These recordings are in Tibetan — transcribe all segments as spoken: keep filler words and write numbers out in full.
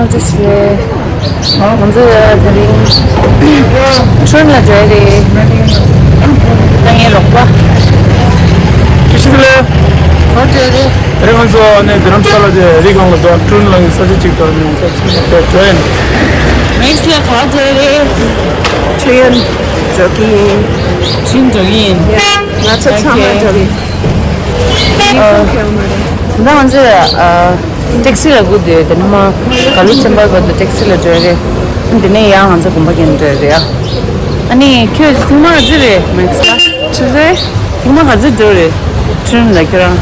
ང་ཚོ་དེ་རིང་ཁྲུན་ལ་འགྲོ་ཡ་རེད། ད་ངའི་རོགས་པ། ཅི་ཞིག་ལས། ག་འགྲོ་ཡ་རེད། དེ་རིང་ང་ཚོ་ནི་རྡ་རམ་ས་ལ་དེ་རི་སྒང་ལ་འགྲོ། ཁྲུན་ལ་ངའི་ས་ཆ་གཅིག་ཏུ་ནི་ང་ཚོ་ཚང་མ་དེ་འགྲོ་ཡིན། མེག་སི་ལ་ག་འགྲོ་ཡ་རེད། ཁྲུན་འགྲོ་གི་ཡིན། ཁྲུན་འགྲོ་གི་ཡིན། ང་ཚོ་ཚང་མ་འགྲོ་གི་ཡིན། ཨ། ད་ང་ཚོ་ཨ། ཊེག་སི་ལ་སྒུག་བསྡད་ཡོད། དེ་ནས་མར་ག་ལུ་ཊེམ་པལ་བར་དུ་ཊེག་སི་ལ་འགྲོ་ཡ་རེད། དེ་ནས་ཡང་ང་ཚོ་དགོན་པ་གན་འགྲོ་ཡ་རེད་ཨ། ཨ་ནི་ཁྱོད་ཐེངས་མ་ག་ཚོད་རེད་མེག་སི་ལ། ཆི་ཟེར། ཐེངས་མ་ག་ཚོད་འགྲོ་རེད། ཁྲུན་ལ་ཁྱོད་རང་།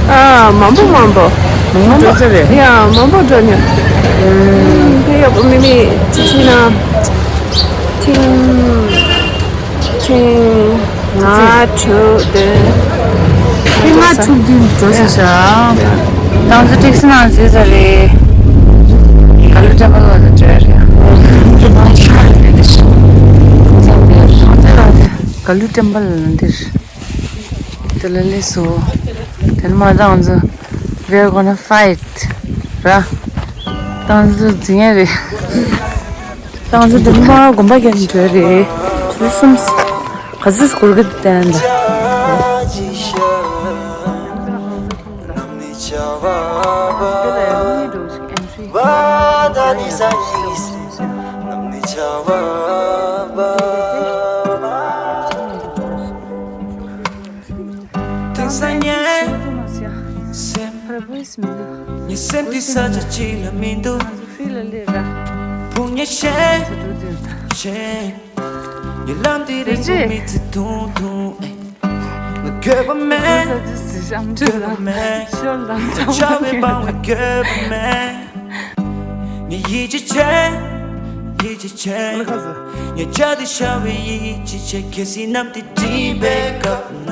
ཨ། མང་པོ་མང་པོ། མང་པོ་འགྲོ་ཚོད་རེད། ཡ། མང་པོ་འགྲོ་མྱོང་། ཨུམ། དེ་ཡག་པོ་མི་མི་ཅི་ཆེ་ན། ཐེངས་ཐེངས་ལྔ་དྲུག་དེ། ཐེངས་ལྔ་དྲུག་དེ་འགྲོ་ཟེར་ཤག་ང་ཚོ་ཊེག་སི་ནང་འཛུལ་ཚར་རེད། ག་ལུ་ཊེམ་པལ་ལ་འགྲོ་ཡ་རེད། ག་ལུ་ཊེམ་པལ་ལ་འདིར། དེ་ལ་སླེབས་སོང་། དེ་ནས་མར་ད་ང་ཚོ། We're gonna fight ར། ད་ང་ཚོ་འཛིང་ཡ་རེད། ད་ང་ཚོ་དེ་ནས་མར་དགོན་པ་གན་འགྲོ་ཡ་རེད། ཆུ་ཚོད་གསུམ། ག་ཚོད་འགོར་གི་འདུག་བལྟས་ན། དེང་སང་ངའི་སེམས། ངའི་སེམས་འདི་ས་ཆ་གཅིག་ལ་མི་འདུག་ཕུ་ཉེ་ཤེས་ཤེས། ངའི་ལམ་འདི་རིང་པོ་མི་ཚེ་ཐུང་ཐུང་། ང་འགྱོད་པ་མེད། འགྱོད་པ་མེད། ང་ཆ་བའི་སྤང་བའི་འགྱོད་པ་མེད། ངས་ཡིད་ཆེས་བྱེད། ཡིད་ཆེས་བྱེད། ངས་བྱ་དེ་ཤར་བའི་ཡིད་ཆེས་བྱེད། གལ་སྲིད་གནམ་དེ་སྒྲིབ་པའི་སྐབས་ན།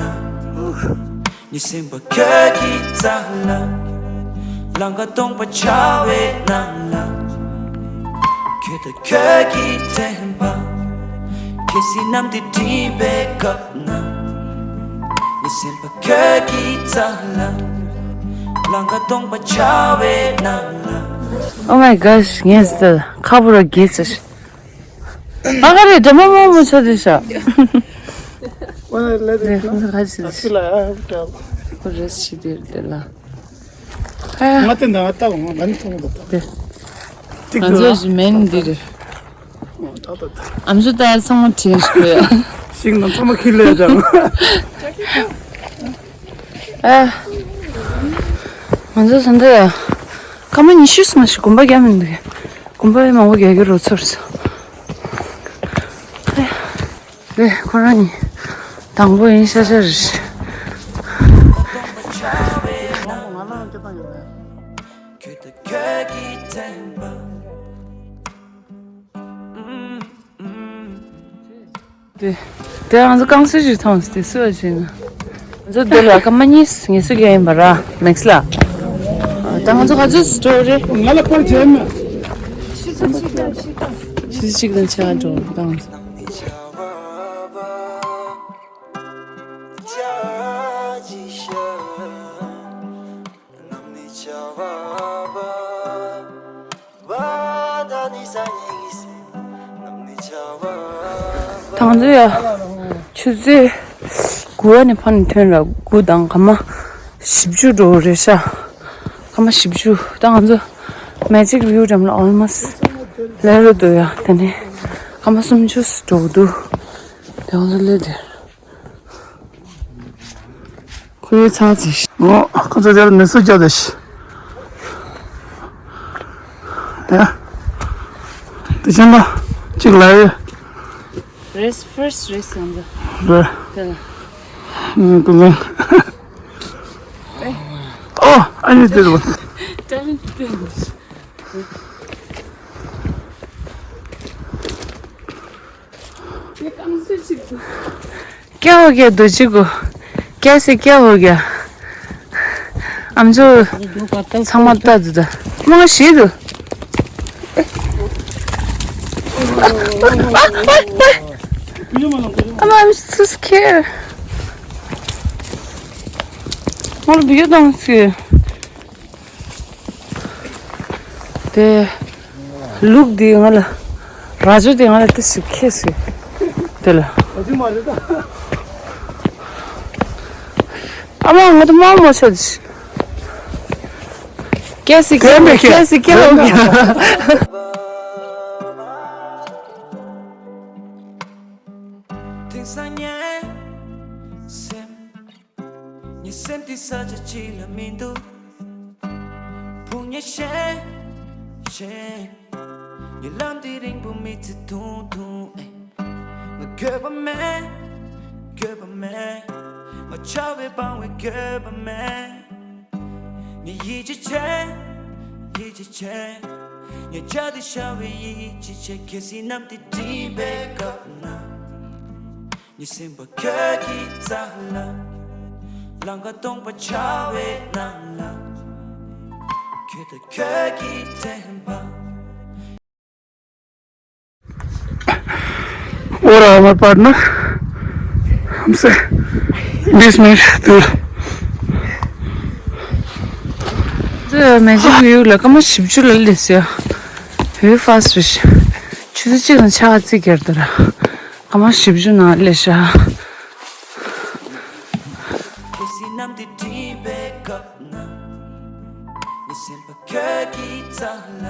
ངའི་སེམས་པ་ཁྱོད་ཀྱི་རྩ་ལ། ལང་ཀ་སྟོང་པ་ཆགས་པའི་ནང་ལ། ཁྱོད་དང་ཁྱོད་ཀྱི་དྲན་པ། གལ་སྲིད་གནམ་དེ་སྒྲིབ་པའི་སྐབས་ན། ངའི་སེམས་པ་ཁྱོད་ཀྱི་རྩ་ལ། ལང་ཀ་སྟོང་པ་ཆགས་པའི་ནང་ལ། Oh my gosh, ངས་ཁ་བོ་ར་གིས། ཨ་ཁ་རེ་འདྲ་མོ་མོ་མོ་ཆ་དེ་ཤ། ཨ་ཁི་ལ་ཨ་ཧུ་ཀྲལ། ཁོ་རེས་ཤི་དེ་དེ་ལ། ང་དེ་འདྲ་ལྟ་བ་ང་ལན་ཐོང་དུ་ལྟ། ང་ཚོ་ཞི་མེན་འདི་རེད། ཨམ་ཅོག་ལྟ་ཡ་ཚང་མ་བྲིས་ཤིག་ཡ། ཤིང་ནང་ཚང་མ་ཁི་ལས་ཀྱང་། ཨ། ང་ཚོ་ད་ལྟ་ཡ། སྐར་མ་ཉི་ཤུ་སོང་ཞིག་དགོན་པ་རྒྱག་མི་འདུག་དགོན་པ་ཡ་མང་པོ་རྒྱག་གི་རོ་ཚོར་སོང་། ཨ། རེད། ཁོ་རང་གཉིས་དང་པོ་ཡིན་ཤ་ཤ་རེད། དེ་དེ་ང་ཚོ་རྐང་གསོལ་ཞིག་མཐོང་སྟེ་སུ་བ་བྱས་ན། ང་ཚོ་འདི་ལ་སྐར་མ་གཉིས་ངལ་གསོ་རྒྱག་ཡིན་པ་ར་མེག་སི་ལ། ད་ང་ཚོ་ག་ཚོད་སུ་འགྲོ་རེད། ང་ལ་ཕར་བྱས་ན། ཆུ་ཚོད་གཅིག་དང་ཕྱེད་ཀ་འགྲོ་ད་ང་ཚོ། ད་ང་ཚོ་ཡ་ཆུ་ཚོད་དགུ་པ་ནས་ཕར་ནས་ཐོན་ར། དགུ་དང་སྐར་མ་བཞི་བཅུ་འགྲོ་རེད་ཤག་སྐར་མ་བཞི་བཅུ། ད་ང་ཚོ་Magic View འགྲམ་ལ་almost སླེབས་རེད་འདུག་ཡ། དེ་ནས་སྐར་མ་སུམ་ཅུ་འགྲོ་འདུག་དེ་ང་ཚོ་སླེབས་དེ། ཁོའི་ཚང་ཚིག་ཨོ། ཁོ་ཚོ་དེར་མི་སུ་བརྒྱབ་དེ་ཤི། ཡ། དེ་ཆེན་པོ་གཅིག་ལ་ཡོད། རེས་ཕར་སི་རེས་ཡང་འདི། རེད། དེ་ལ། ཨུམ། ཀུན་ཀུན། ཨོ། ཨ་ནི་དེ་རེད་པ། ཏན་ཏན། ये कहाँ से सीख क्या हो गया दोजी को? कैसे क्या हो गया? आमचो छामा ता जुदा। मग शी दु। I'm so scared. 뭘 비교 당했지? 네. ལུག་འདི་ང་ལ། རྭ་ཅོ་འདི་ང་ལ་ཏི་སི་ཁེ་སི། དེ་ལ། ཨ་མ་ང་ད་མ་མ་ཆོད། ཁེ་སི་ཁེ་སི་ཁེ་སི་ཁེ་ལོ་གི། དེང་སང་ངའི་སེམས། ངའི་སེམས་འདི་ས་ཆ་གཅིག་ལ་མི་འདུག་ཕུང་ཉེ་ཤེས་ཤེས། ངའི་ལམ་འདི་རིང་པོ་མི་ཚེ་ཐུང་ཐུང་ཨེ། ང་འགྱོད་པ་མེད། འགྱོད་པ་མེད། ང་ཆགས་པའི་སྤང་བའི་འགྱོད་པ་མེད། ངས་ཡིད་ཆེས་བྱེད། ཡིད་ཆེས་བྱེད། ངས་བྱ་དེ་ཤར་བའི་ཡིད་ཆེས་བྱེད། གལ་སྲིད་གནམ་དེ་སྒྲིབ་པའི་སྐབས་ན། ངའི་སེམས་པ་ཁྱོད་ཀྱི་རྩ་ལ། ལང་ཀ་སྟོང་པ་འཆར་བའི་ནང་ལ། ཁྱོད་དང་ཁྱོད་ཀྱི་དྲན་པ། Or our partner. हमसे बीस मिनट दूर। དེ་མེ་ཇིག་བིའུ་ལ་སྐར་མ་བཞི་བཅུ་ལ་སླེབས་ཡ། བིའུ་ཧྥ་སི་ཊི་རེད། ཆུ་ཚོད་གཅིག་དང་ཕྱེད་ཀ་རྩིས་བརྒྱབ་འདུག་ར། སྐར་མ་བཞི་བཅུ་ནང་སླེབས་ཤག་གལ་སྲིད་གནམ་དེ་སྒྲིབ་པའི་སྐབས་ན། ངའི་སེམས་པ་ཁྱོད་ཀྱི་རྩ་ལ།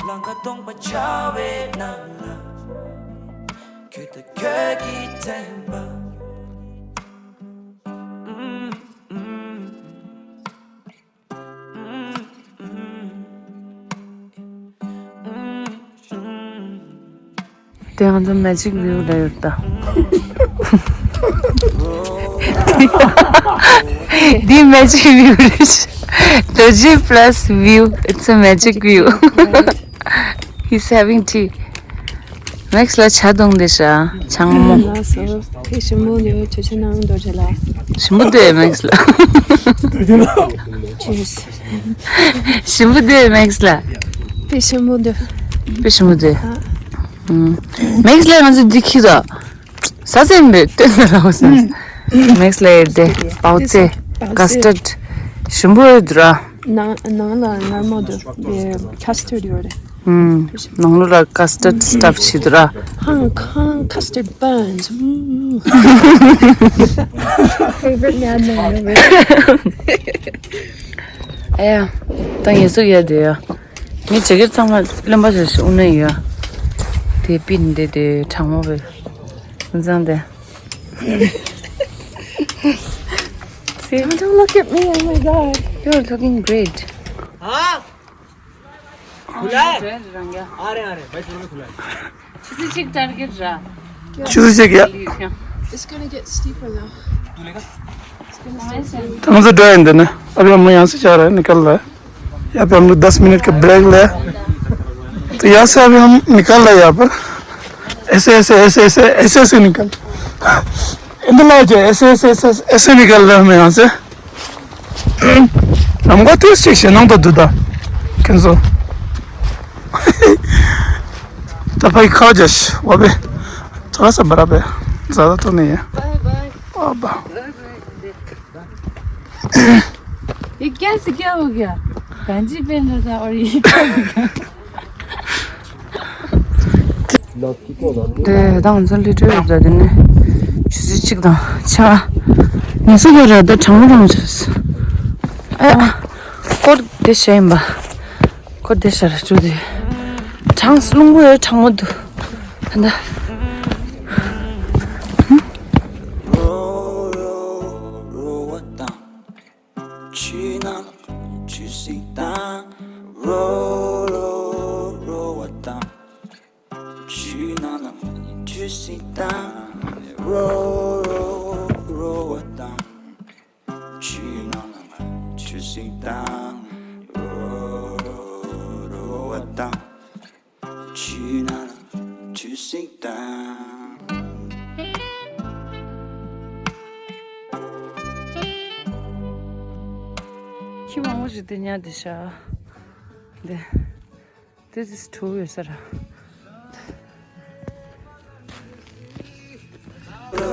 ལང་ཀ་སྟོང་པ་འཆར་བའི་ནང་ལ། ཁྱོད་དང་ཁྱོད་ཀྱི་དྲན་པ། དེ་ང་ཚོ་མེ་ཇིག་བིའུ་ལ་ཡོད་ད། འདི་མེ་ཇིག་བིའུ་རེད། རྡོ་རྗེ་plus view, it's a magic view. He's having tea. མེག་སི་ལ་ཇ་བཏུང་བསྡད་ཤག་ཆང་མོ། ལགས་སོ། ཕེབས་ཞིམ་པོ་འདུག་ཇོ་ཆེ་ནང་རྡོ་རྗེ་ལགས། ཞིམ་པོ་འདུག་མེག་སི་ལ། Cheers. ཞིམ་པོ་འདུག་མེག་སི་ལ། དཔེ་ཞིམ་པོ་འདུག་དཔེ་ཞིམ་པོ་འདུག་ཨ། ཨུམ། མེག་སི་ལ་ང་ཚོ་འདི་ཁྱེར་དང་། ཟ་ཟིན་པའི་སྟོན་ཟ་ར་བ་ཟ། མེག་སི་ལ་ཡོད་དེ་པའོ་ཙེ། པའོ་ཙེ། ཀ་སི་ཊར་ཌི། ཞིམ་པོ་ཡོད་འདུག་ར། ནང་ནང་ལ་མངར་མོ་འདུག་ཀ་སི་ཊར་ཌི་ཡོད་རེད། ཨུམ། ནང་ལོགས་ལ་ཀ་སི་ཊར་ཌི་སི་ཊབ་བྱས་འདུག་ར། Hong Kong custard buns. Favorite memory. ཨ་ཡ། ད་ངལ་གསོ་ཡོད་དེ་ཡ། ངའི་ཇེ་ཀེ་ཊི་ཚང་མ་རློན་པ་བྱས་ཤིག་དབུ་ནས་ཡོད། དེ་པིན་དེ་དེ་གྲང་མོ་བས། དབུ་མཛངས་དེ། See? Don't look at me, oh my god. You're looking great. हाँ? खुला है? आ रहे हैं, आ रहे हैं। भाई, थोड़ा खुला है। ཆུ་ཚོད་གཅིག་ཊར་གེཊ་ར། ཆུ་ཚོད་གཅིག་ཡ། It's gonna get steeper though. It's gonna stay steep. ད་ང་ཚོ་འགྲོ་ཡིན་འདི་ནས། अभी हम लोग यहाँ से जा रहे हैं, निकल रहे हैं। यहाँ पे हम लोग दस मिनट का ब्रेक ले। तो यहाँ से अभी हम निकल रहे हैं यहाँ पर। ऐसे, ऐसे, ऐसे, ऐसे, ऐसे, ऐसे निकल। इधर ला जाए, ऐसे, ऐसे, ऐसे, ऐसे निकल रहे हैं हम यहाँ से। नमक तो ठीक से, नमक तो दूधा। कैंसो। तो भाई खा जश, वो भी थोड़ा सा बड़ा है, ज़्यादा तो नहीं है। Bye bye. Bye bye. ये कैसे क्या हो गया? गंजी पहन रहा था और ये क्या हो गया? དེ་ད་ང་ཚོ་ལི་ཏྲོ་ཡོད་ད། དེ་ནས་ཆུ་ཚོད་གཅིག་དང་ཕྱེད་ཀ། ངལ་གསོ་ཡོད་ར། ད་གྲང་མོ་གྲང་མོ་བྱས། ཨ་ཡ། སྐོར་དེ་བྱས་ཡིན་པ། སྐོར་དེ་ཤར་ཅུ་དེ། གྲང་། རླུང་བུ་ཡོད། གྲང་མོ་འདུག་ད་ད། ཆུ་ནང་ལ་ཆུ་སྲིན་དང་། རོ་རོ་རོ་བ་དང་། ཆུ་ནང་ལ་ཆུ་སྲིན་དང་། རོ་རོ་རོ་བ་དང་། ཆུ་ནང་ལ་ཆུ་སྲིན་དང་། རོ་རོ་རོ་བ་དང་། ཆུ་ནང་ལ་ཆུ་སྲིན་དང་། ཁྱི་མང་པོ་ཞིག་དེ་ཉལ་བསྡད་ཤག་འདི། This is true ཡོད་ས་ར། རོ་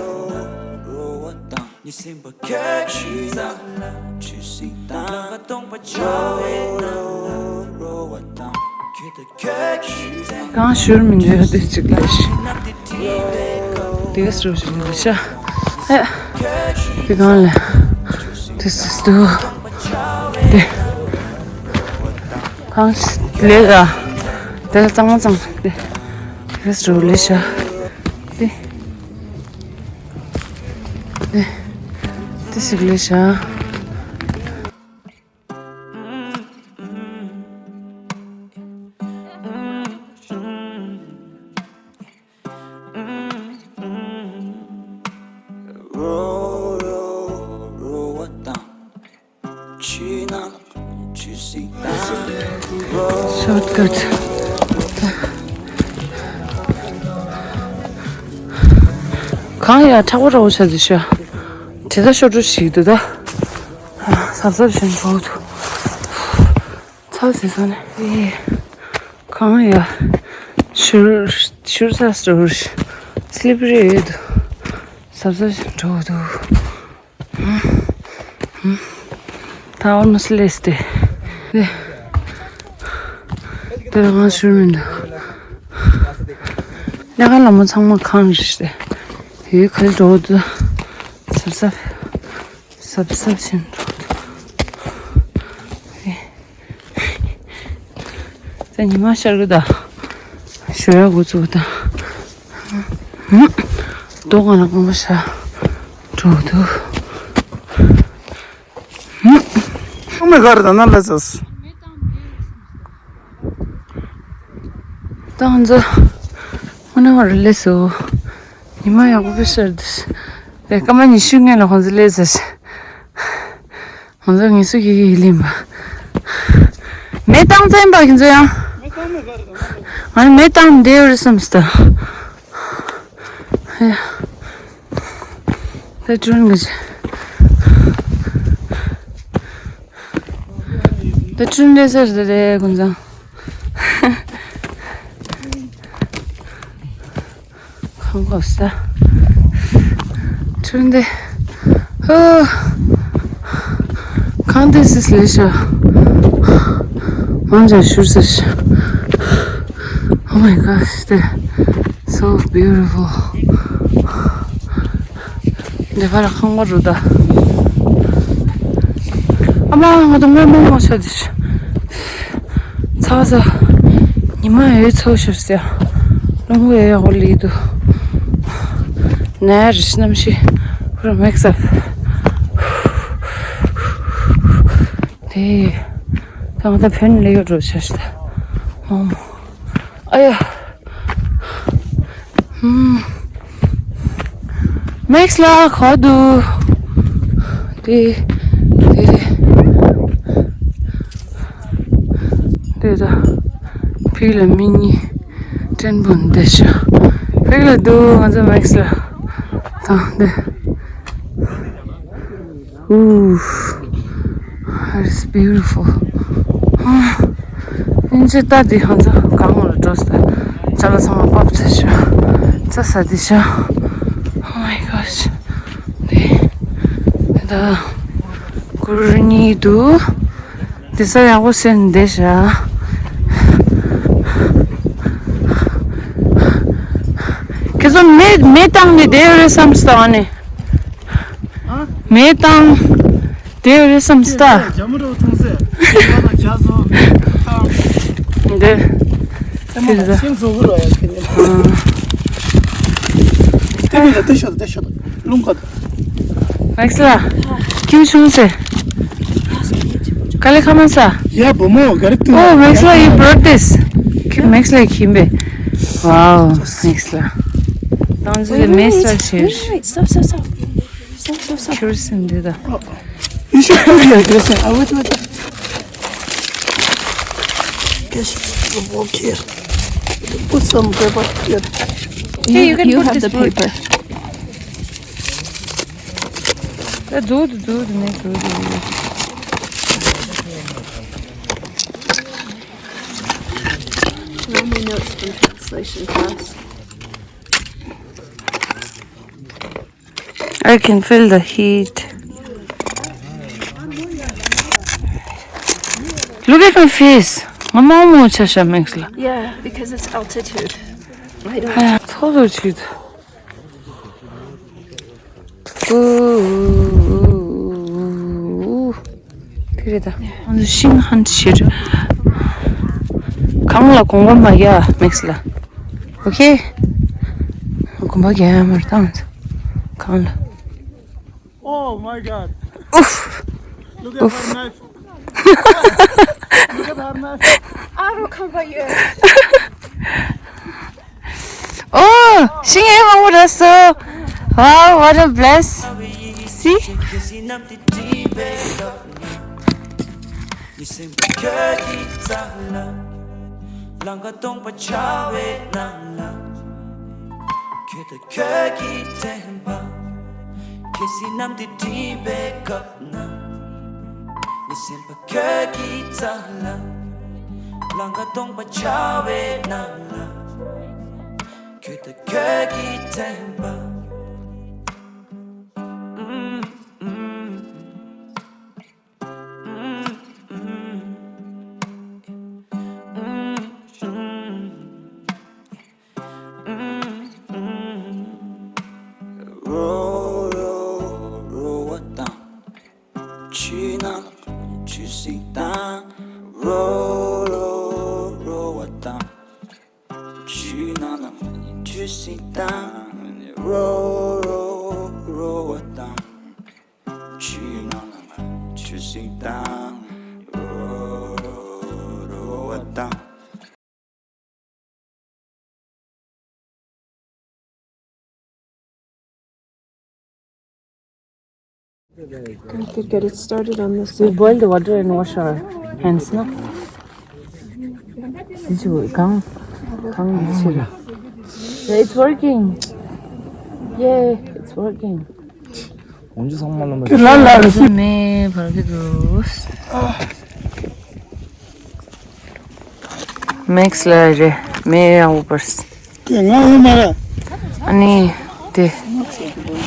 རོ་བ་དང་། ངའི་སེམས་པ་ཁྱོད་ཀྱི་རྩ་ལ་ཆུ་སྲིན་དང་། ལང་ཀ་སྟོང་པ་འཆར་བའི་ནང་ལ། རོ་རོ་བ་དང་། གང་ཞུར་མི་འདུག་དེ་གཅིག་ལ་ཤི། དེ་ག་སུ་ཞིག་འདུག་ཤ། ཨེ། དེ་གང་ལ། དེ་སུ་འདུག་དེ། གང་ལས་ལ། དེ་ལ་གཙང་མ་གཙང་དེ། དེ་ག་སུ་ལས་ཤ། དེ། དེ། དེ་ཞིག་ལས་ཤ། Shortcut. གང་ཡང་ཁྲག་པོ་ར་བོ་ཆ་དུ་ཤ། དེ་ད་ཤོ་ཏྲུ་ཞིག་འདུག་ད། གཟབ་གཟབ་བྱེད་འགྲོ་འདུག་ཚ་ཟེར་ས་ནས། ཨེ། གང་ཡ། ཤུར་ཤུར་ས་སོར། སི་ལི་པ་རི་ཡོད་དུ། གཟབ་གཟབ་འགྲོ་འདུག་ད་ཨོལ་མོ་སི་ལེས་ཏེ། དེ་དེ་ང་ཤུར་མི་འདུག་ལས་ཀ་ལ་མོ་ཚང་མ་གང་རེད་ཏེ། ཡོད་ག་ལ་འགྲོ་འདུག་གཟབ་གཟབ། གཟབ་གཟབ་བྱེད་འགྲོ་འདུག་ད་ཉི་མ་ཤར་གི་ད། ཞོ་ཡ་འགོ་བཙུགས་ད། རྡོ་གང་ལ་གང་པ་ཤ། འགྲོ་འདུག་ཨ་མའི་ག་རེ་ད་ན་ལ་ཟ། ད་ང་ཚོ་དངོས་གནས་བར་སླེབས་སོང་། ཉི་མ་ཡག་པོ་དཔེ་ཤར་འདུག་དེ་སྐར་མ་ཉི་ཤུ་སྔོན་ལ་ཁོང་ཚོ་སླེབས་ཟེར། ང་ཚོ་ངལ་གསོ་གི་གི་ཡིན་པ། མེ་བཏང་ཙམ་པ་ཁྱེད་ཚོ་ཡང་། ང་ནི་མེ་བཏང་བསྡད་ཡོད་རེད་བསམ་སྟ། ཧེ། ད་ཀྲུན་གི་ཅི། ད་ཀྲུན་ལས་ཟེར་དེ་རེད་ཀུན་ཚང་། གང་གོ་ས། ཁྲུན་དེ། ཧོ། གང་དེ་སིས་ལེ་ཤ། མང་ཇ་ཤུར་ས་ཤ། Oh my gosh, they so beautiful. འདི་ཕར་ཁང་པ་རུ་ད། ཨ་མ་ང་དང་མོ་མོ་མོ་ཆ་དེ་ཤ། ཚ་བ་ཚ། ཉི་མ་ཡོད་ཚོ་ཤར་སེ། རླུང་བུ་ཡོད་ཡག་པོ་ལི་འདུག་ནས་རི་ཤི་ནམ་ཤི། ཧུར་མེག་སབ། དེ། ད་ང་ད་ཕན་ལེ་ཡོད་འགྲོ་ཤར་ཤི་ད། མོ་མོ། ཨ་ཡ། ཧུམ། མེག་སི་ལ་ག་འདུག་དེ། དེ་རེད། དེ་ད། ཕིག་ལ་མི་གཉིས། ཏྲེན་པོ་འདི་ཤ། ཕིག་ལ་འདུག་ང་ཚོ་མེག་སི་ལ། ད་འདི། Ooh, it's beautiful. ཨིན་ཅི་ལྟ་འདི་ཧང་ཚ་གང་ལ་འགྲོ་ས། ཅ་ལག་ཚང་མ་ཕབ་ཚར་ཤག་ཙ་ས་འདི་ཤག Oh my gosh. འདི་ད་གུར་གཉིས་འདུག་འདི་ས་ཡག་པོ་སེ་འདི་ཤག་ཁྱེད་ཚོ་མེ་མེ་བཏང་ནས་བསྡད་ཡོད་རེད་བསམ་སོང་ཨ་ནི། མེ་བཏང་། དེ་རེད་བསམ་སྟ། ཇ་མོ་རོ་ཐོང་སེ། ཇ་ལ་ཇ་བཟོ། འདི། ཚེ་མ་ལ་ཤིང་བཟོ་གི་རོ་ཡ་ཁེ་ནི། ཨ། དེ་མི་ལ་དེ་ཤོད་དེ་ཤོད། རླུང་ཁ། མེག་སི་ལ། ཁྱིམ་ཆུང་སེ། ག་ལེ་ཁ་མ་ས། ཡ་བུ་མོ་ག་རེ་ཏུ། Oh, Max, you brought this. Max, like him. Wow, Max. ཏང་ཙི་མེ་སི་ལ་ཤེར། Stop, stop, stop. Stop, stop, stop. Kerosene འདི་ད། You should put here, Kerosene. Ah, wait, wait, wait. Yes, walk here. Put some paper here. Hey, you can put this paper. Dude, dude, dude, dude. No more notes from translation class. I can feel the heat. Look at my face. ང་མང་མོ་ཆ་ཤ་མེགས་ལ། Yeah, because it's altitude. I don't. ཨ་ཡ་ཐོག་ཏུ་ཆུད། དེ་རེད་ད། ཤིང་ཧན་ཤིར། གང་ལ་གོང་པ་མ་ཡ་མེགས་ལ། ཨོ་ཁེ། གོམ་པ་རྒྱག་ཡ་མར་བཏང་། གང་ལ། Oh my God. Oof. Look at her knife. Look at her knife. ཨ་རོ་ཁམས་པ་ཡོད། Oh, ཤིང་ཨེ་མང་པོ་རག་སོང་། Wow, what a bless. See? ཉི་སེམས་པ་ཁྱོད་ཀྱི་རྩ་ལ། ལང་ཀ་སྟོང་པ་འཆར་བའི་ནང་ལ། ཁྱོད་དང་ཁྱོད་ཀྱི་དྲན་པ། ཁྱེད་སྲིད་གནམ་དུ་འགྲིམ་པའི་སྐབས་ན། ཉི་སེམས་པ་ཁྱོད་ཀྱི་རྩ་ལ། ལང་ཀ་སྟོང་པ་འཆར་བའི་ནང་ལ། ཁྱོད་དང་ཁྱོད་ཀྱི་དྲན་པ། རོ་རོ་རོ་བ་དང་། ཆུ་ནང་ཆུ་སྲིན་དང་། རོ་རོ་རོ་བ་དང་། ཆུ་ནང་ཆུ་སྲིན་དང་། རོ་རོ་རོ་བ་དང་། ཆུ་ནང་ཆུ་སྲིན་དང་། རོ་རོ་རོ་བ་དང་། Time to get it started on this. We boil the water and wash our hands, no? This is come, come, this is. Yeah, it's working. Yay, it's working. ཁོང་ཚོ་ཚང་མ་ལ་མ་ལ་ལ་ལ་སི་མེ་བར་གི་འདུག་མེགས་ལ་རེ་མེ་ཡང་འུ་པར་སི། ང་འུ་མ་ར། ཨ་ནི་དེ་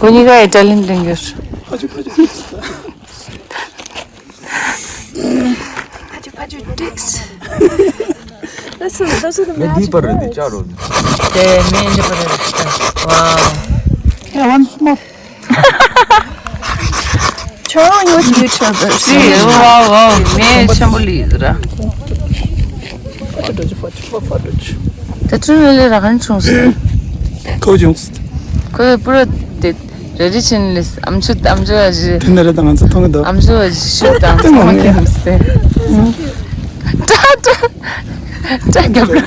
ཁོ་གཉིས་ཀ་ཨི་ཊ་ལི་ཡན་ལེང་གུ་ཨེཇ། ཕ་ཇུ་ཕ་ཇུ་ཕ་ཇུ་ཊིགས། Those are, those are the magic words. ངས་འདི་པར་རེད་འདི་ཅག་རོ། དེ་མེ་འདི་པར་རེད། Wow. Yeah, one small. Trolling with YouTubers. See, wow, wow. མེ་ཆེན་པོ་ལི་ར། ད་ཅུང་ལེ་ལེ་ར་གན་ཆུང་སི། ཁོ་ཆུང་སི། ཁོ་པུ་ར་དེ་རེ་རེ་ཆེན་ལེ་སི། ཨམ་ཆུ་ཨམ་ཆུ་ཨ་ཞི། དེ་ནས་རེ་དང་ང་ཚོ་མཐོང་གི་འདུག་ཨམ་ཆུ་ཨ་ཞི་ཤུ་དང་ཚང་མ་ཁེམ་སི། ཏྲ་ཏྲ་ཏྲ་རྒྱབ་ར།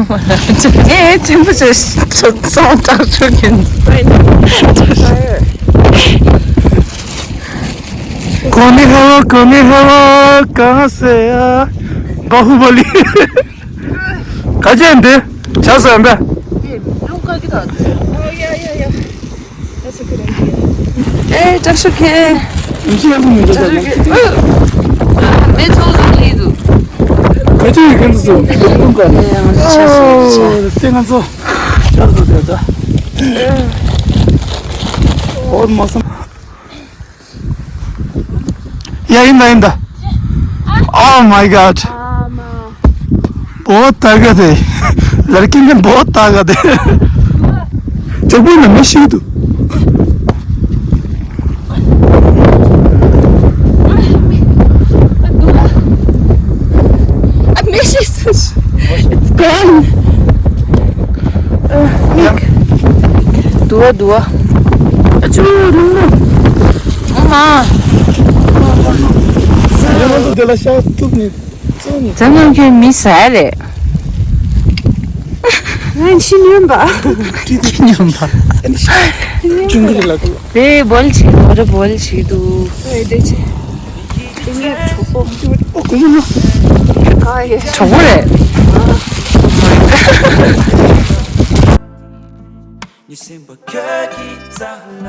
ངས་ཆེན་པོ་ཆེ་ཆུང་སོང་ཏག་ཆུ་གིན། གོ་ནི་ཧ་ལོ་གོ་ནི་ཧ་ལོ་གང་ཟེ་ཡ། བ་ཧུ་བ་ལི། ག་ཅན་དེ་ཆ་ས་ཡ་འབད། ཨེ་ཏྲ་ཤུ་ཁེ། མེ་ཚོ་ཟ་ལི་དུ། ག་ཅི་ཡི་གན་དུ་སོང་། ཨོ་ཏེ་ང་ཚོ་ཆ་ས་དེ་ད། ཨོ་མ་སམ། ཡ་ཡིན་ད་ཡིན་ད། Oh my God. बहुत ताकत है। लड़की में बहुत ताकत है। जब वो नमस्ते तो। I miss it. It's gone. Dua, dua. Achu, no, no. Mama. ཚང་མ་ཁྱོད་མི་ཟ་རེད། ང་ཁྱི་སྨྱོན་པ། ཁྱི་སྨྱོན་པ། ཅུང་གི་ལ་ཀུ། དེ་བོལ་ཆེ་བོ་རེ་བོལ་ཆེ་དུ། ཨེ་དེ་ཆེ། དེ་ངའི་གྲོགས་པོ། ཨོ་ཀུ་མོ་ནོ། ག་ཡེ། གྲོགས་པོ་རེད། ཉི་སེམས་པ་ཁྱོད་ཀྱི་རྩ་ལ།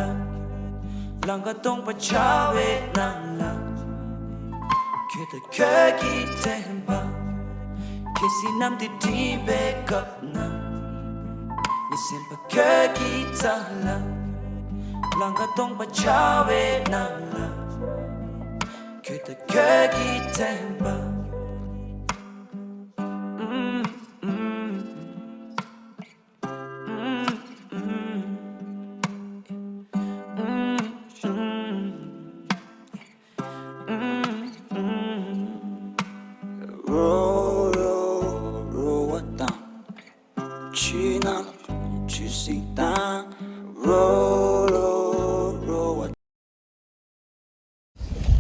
ལང་ཀ་སྟོང་པ་འཆར་བའི་ནང་ལ། ཁྱོད་དང་ཁྱོད་ཀྱི་དྲན་པ། ཁྱེད་སྲིད་གནམ་དུ་འགྲིམ་པའི་སྐབས་ན། ཉི་སེམས་པ་ཁྱོད་ཀྱི་རྩ་ལ། ལང་ཀ་སྟོང་པ་འཆར་བའི་ནང་ལ། ཁྱོད་ཀྱིས་དྲན་པ། རོ་རོ་རོ་བ་དང་། ཆུ་ནང་ཆུ་སྲིན་དང་། རོ་རོ་རོ་བ།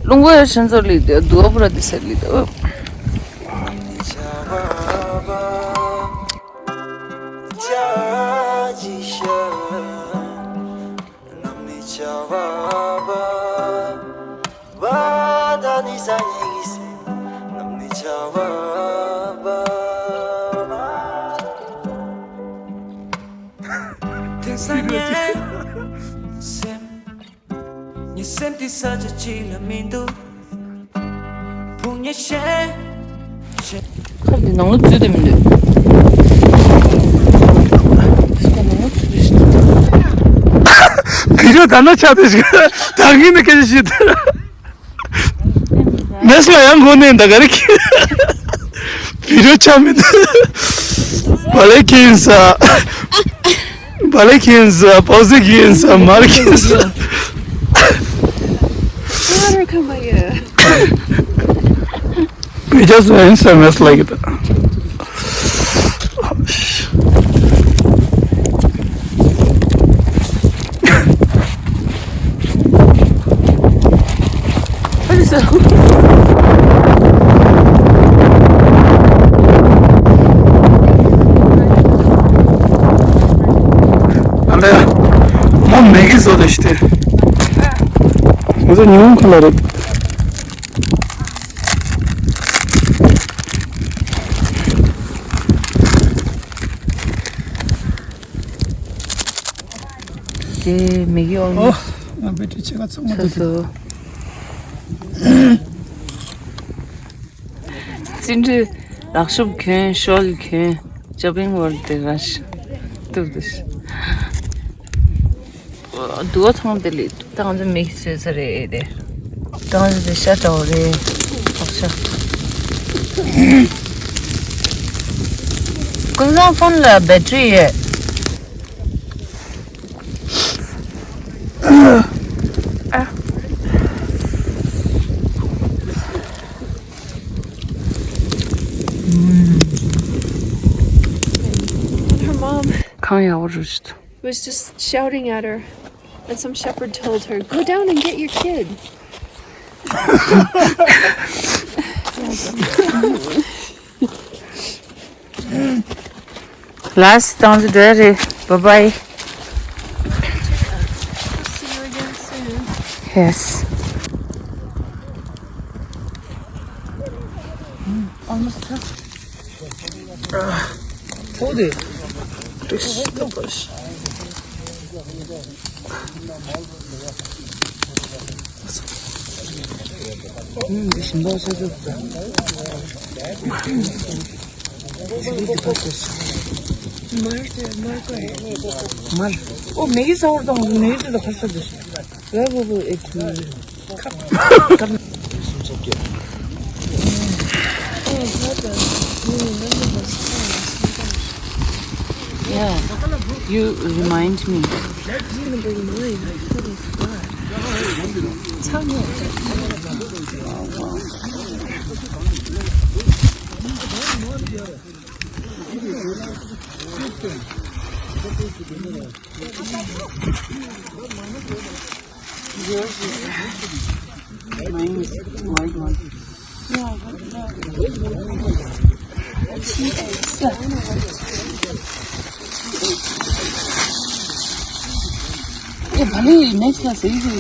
ལུང་པ་ཡ་ཤན་ཚོ་ལི་དེ་དུ་བ་པུ་ར་དི་ས་ལི་དུ། དེང་སང་ངའི་སེམས། ངའི་སེམས་འདི་ས་ཆ་གཅིག་ལ་མི་འདུག་བུ་ངས་ཤེས། ཁབ་འདི་ནང་ལ་འཛུལ་དེ་མི་འདུག་ཁབ་ནང་ལ་འཛུལ་དེ་ཤི། བི་ཌིའོ་ད་ནི་ཆགས་དེ་ཞིག་ད་གིན་ནི་སྐད་ཆ་བཤད་དེ། མེས་ལ་ཡང་གོ་ནས་འདའ་ག་རེ་ཁྱེད། བི་ཌིའོ་ཆགས་མི་འདུག་བ་ལེ་ཁྱེད་ཡིན་ས། བ་ལེ་ཁྱེད་ཡིན་ས། པའོ་ཟི་ཁྱེད་ཡིན་ས། མ་རེ་ཁྱེད་ཡིན་ས། Water come by you. We just went somewhere like that. ཨ་ལས། མོ་མེ་གི་བཟོ་དེ་ཤི་དེ། ང་ཚོ་ཉི་ཧོང་ཁ་ལ་རེད། དེ་མིག་ཡོར་ཨོ། ང་བེ་ཏྲི་ཆེ་ག་ཚང་མ་ཚོ་དེ་སོ། ཙི་འདྲི་ལག་ཤུབས་གྱོན། ཤོལ་གྱོན། ཅོ་པིང་ཝོལ་དེ་ར་ཤི་ཏུབ་དུ་ཤི། དུ་བ་ཚང་དེ་ལི་ཏང་ཙི་མིག་སེ་ས་རེད་དེ། ཏང་ཙི་དེ་ཤ་ཏྲའོ་རེད། ལག་ཤ། ཀུན་བཟང་ཕོན་ལ་བེ་ཏྲི་ཡོད། Her mom གང་ཡག་པོ་རུ་ཞིག་was just shouting at her, and some shepherd told her, "Go down and get your kid." Last ཏང་ཙི་འགྲོ་ཡ་རེད། Bye bye. See you again soon. Yes. Almost. ཐོག་དེ། ཨུམ། འདི་ཞིམ་པོ་ཆགས་ཀྱི་འདུག་མར་དེ་མར་གོ་ཡ། མར། ཨོ། མེ་གི་ས་བོར་དང་མེ་གི་ས་དང་ཁ་ས་དེ། Where will it be? Yeah, you remind me. Mine is white one. ཨེ། བ་ལི་next ལ་ཟེར་ཟེར།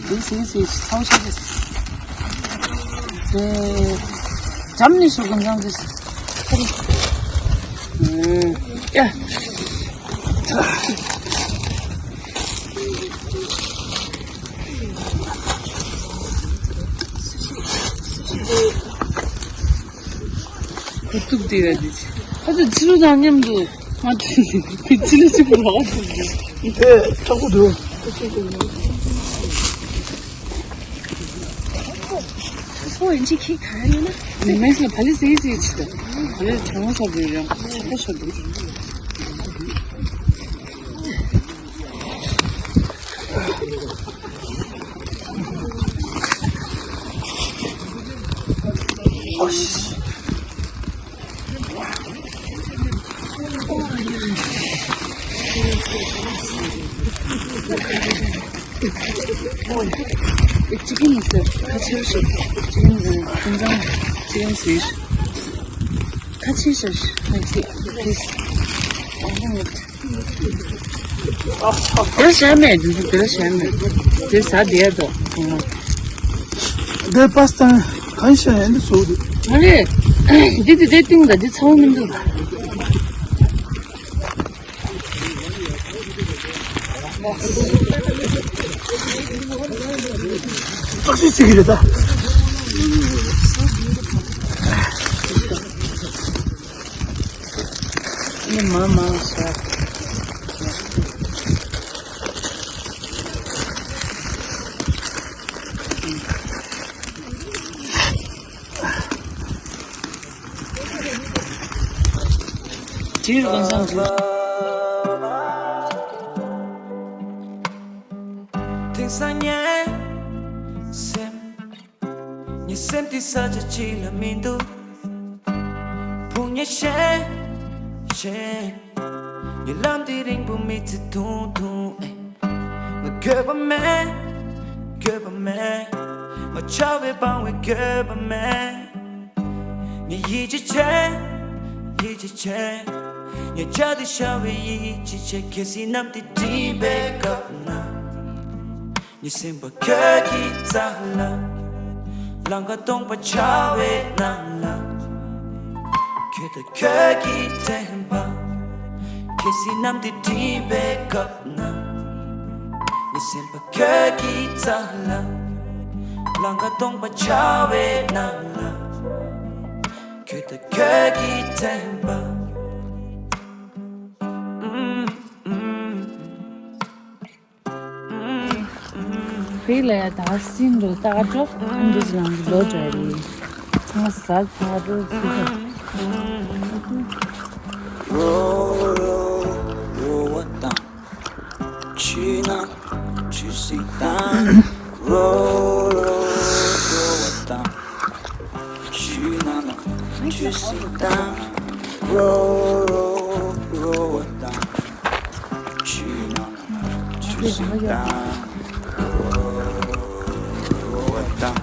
འདི་ཟེར་ཟེར། ཚའོ་ཆ་ཟེར། ཨེ། འཇམ་ནི་ཤོག་གུ་འཇམ་ཟེར། ཨེ། ཡ། ཁ་ཐུག་དེ་ར་དེ་ཆེ། ཁ་ཐུག་ཕྱི་རུ་དང་མཉམ་དུ་ང་དེ་ཕྱི་རུ་ཅིག་རོགས་ཐུག་དེ། དེ་ཁྲག་པོ་འདུག་ཚོ་ཡིན་གཅིག་ཁྱི་ག་རེ་ཡོད་ན། མི་མེད་ལ་བ་ལི་སེ་སེ་ཆི་ད། བ་ལི་གྲང་མོ་ཆགས་འདུག་རང་ཆགས་པ་ཆགས་འདུག་ཨོ་ཤི། ཅི་གི་ནི་ཟེར། ཁ་ཆེ་བ་ཞིག་ཅི་གི་ནི་ཟེར། ཁྱིམ་ཚང་ཅི་གི་ནི་ཟེར། ཁ་ཆེ་ཤ་ཤ་ཁ་ཆེ། ཨོ་ཧོ། དེ་ཤ་མེད། དེ་དེ་ཤ་མེད། དེ་ཟ་བསྡད་དོ། དེ་པ་སི་ཏཱ་གང་ཤ་ཡང་འདི་བཟོ་འདུག་མ་རེད། འདི་དེ་དེ་ཏིང་ད་འདི་ཚ་བོ་མི་འདུག་ཙག་ཙིག་ཟེར་གི་རེད་ད། ཨེ་མ་མ་ཤ། དེང་སང་ངའི་སེམས། ངའི་སེམས་འདི་ས་ཆ་གཅིག་ལ་མི་འདུག་ཕུང་ཉེ་ཤེས་ཤེས། ངའི་ལམ་འདི་རིང་པོ་མི་ཚེ་ཐུང་ཐུང་ཨེ། ང་འགྱོད་པ་མེད། འགྱོད་པ་མེད། ང་ཆགས་པའི་སྤང་བའི་འགྱོད་པ་མེད། ངས་ཡིད་ཆེས་བྱེད། ཡིད་ཆེས་བྱེད། ངས་བྱ་དེ་ཤར་བའི་ཡིད་ཆེས་བྱེད། གལ་སྲིད་གནམ་དེ་སྒྲིམ་པའི་སྐབས་ན། ངའི་སེམས་པ་ཁྱོད་ཀྱི་རྩ་ལ། ལང་ཀ་སྟོང་པ་འཆར་བའི་ནང་ལ། ཁྱོད་དང་ཁྱོད་ཀྱི་དྲན་པ། གལ་སྲིད་གནམ་དེ་སྒྲིམ་པའི་སྐབས་ན། ངའི་སེམས་པ་ཁྱོད་ཀྱི་རྩ་ལ། ལང་ཀ་སྟོང་པ་འཆར་བའི་ནང་ལ། ཁྱོད་དང་ཁྱོད་ཀྱི་དྲན་པ། ཕི་ལ་ཡ་ད་སིན་རུ་ཏག་ཏག་འདུག་ལང་གི་ལོ་འདྲ་རེད། ཚང་ས་ཚ་རུ་ཕི་ལ། རོ་རོ་རོ་བ་དང་། ཆུ་ནང་ཆུ་སྲིན་དང་། རོ་རོ་རོ་བ་དང་། ཆུ་ནང་ཆུ་སྲིན་དང་། རོ་རོ་རོ་བ་དང་། ཆུ་ནང་ཆུ་སྲིན་དང་། རོ་རོ་རོ་བ་དང་།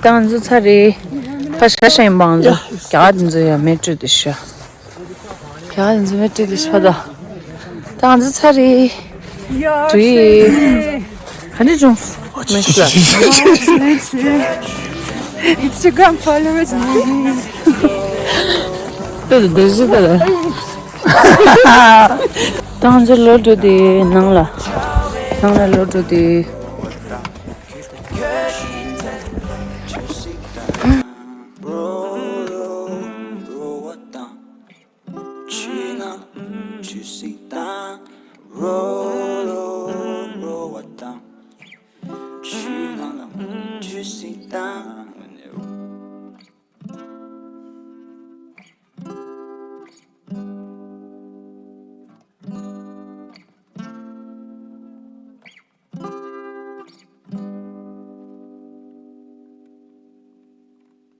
ད་ང་ཚོ་ཚར་རེད། ཕ་ཤ་ཤ་ཡིན་པ་ང་ཚོ་རྒྱ་གར་འདི་ཚོ་ཡ་མེ་སྤྲོད་དེ་ཤ། རྒྱ་གར་འདི་ཚོ་མེ་སྤྲོད་དེ་ཤ་ད། ད་ང་ཚོ་ཚར་རེད། དུས། ག་འདྲ་བྱུང་། མེ་ཤ། Instagram followers movie. ད་ད་ད་ད། ད་ང་ཚོ་ལོག་འགྲོ་དེ་ནང་ལ། ནང་ལ་ལོག་འགྲོ་དེ།